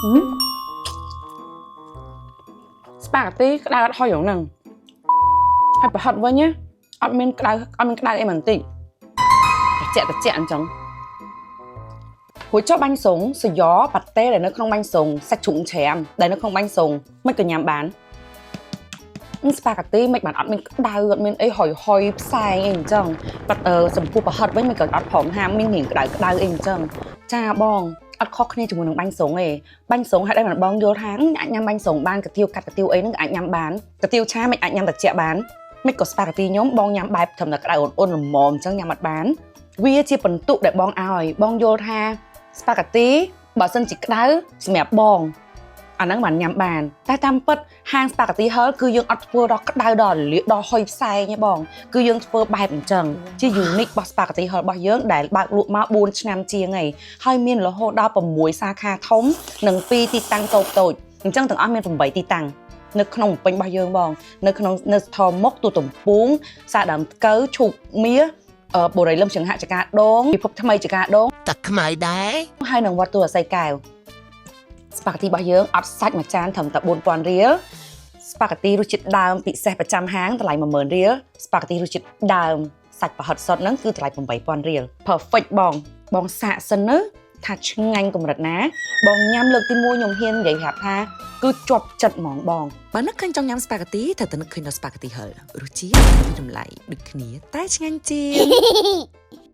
ហឹមស្ប៉ាហ្គាទីក្តៅអត់ហុយហ្នឹងហើយប្រហិតវិញណាអត់មានក្តៅអត់មានក្តៅអីមិនតិចត្រជាក់ត្រជាក់អញ្ចឹងរួចចុះបាញ់ស្រុងសយ៉ប៉ាតេដែលនៅក្នុងបាញ់ស្រុងសាច់ជ្រូកច្រាមដែលនៅក្នុងបាញ់ស្រុងមិនក៏ញ៉ាំបានស្ប៉ាហ្គាទីមិនបានអត់មានក្តៅអត់មានអីហុយហុយផ្សែងអីអញ្ចឹងប៉ាត់អឺសម្ពោះប្រហិតវិញមិនក៏អត់ព្រមហាមមានរៀងក្តៅក្តៅអីអញ្ចឹងចាបងអត់ខុសគ្នាជាមួយនឹងបាញ់ស្រុងទេបាញ់ស្រុងហេតុអីបានបងយល់ថាអាចញ៉ាំបាញ់ស្រុងបានកាទៀវកាត់កាទៀវអីហ្នឹងក៏អាចញ៉ាំបានកាទៀវឆាមិនអាចញ៉ាំត្រជាក់បានមិនក៏ស្ប៉ាហ្គាទីខ្ញុំបងញ៉ាំបែបត្រឹមតែក្តៅអ៊ុនៗល្មមអញ្ចឹងញ៉ាំអត់បានវាជាបន្ទុកដែលបងឲ្យបងយល់ថាស្ប៉ាហ្គាទីបើសិនជាក្តៅសម្រាប់បងអាហ្នឹងបានញ៉ាំបានតែតាមពិតហាងស្ប៉ាហ្គាទីហិលគឺយើងអត់ធ្វើដល់ក្តៅដល់លាកដល់ហុយផ្សែងទេបងគឺយើងធ្វើបែបអញ្ចឹងជា unique របស់ស្ប៉ាហ្គាទីហិលរបស់យើងដែលបើកលក់មក4ឆ្នាំជាងហើយហើយមានរហូតដល់6សាខាធំនិង2ទីតាំងតូចតូចអញ្ចឹងទាំងអស់មាន8ទីតាំងនៅក្នុងពេញរបស់យើងបងនៅក្នុងនៅស្ថមុខទូកំពូងសាដើមថ្កូវឈូកមាសបូរីលឹមចង្ហចកាដងពិភពថ្មីចកាដង តាខ្មៅដែរ ហើយនឹងវត្តទូអស័យកែវស្ប៉ាហ្គាទីរបស់យើងអត់សាច់មួយចានត្រឹមតែ4000រៀលស្ប៉ាហ្គាទីរសជាតិដើមពិសេសប្រចាំហាងតម្លៃ10000រៀលស្ប៉ាហ្គាទីរសជាតិដើមសាច់ប្រហិតសុតហ្នឹងគឺតម្លៃ8000រៀល perfect បងបងសាកសិនណាថាឆ្ងាញ់កម្រិតណា បងញ៉ាំលើកទី1ខ្ញុំហ៊ាននិយាយប្រាប់ថាគឺជាប់ចិត្តហ្មងបង បើនឹកឃើញចង់ញ៉ាំស្ប៉ាហ្គាទីត្រូវតែនឹកឃើញដល់ស្ប៉ាហ្គាទីហិលរសជាតិមានតម្លៃដូចគ្នាតែឆ្ងាញ់ជាង។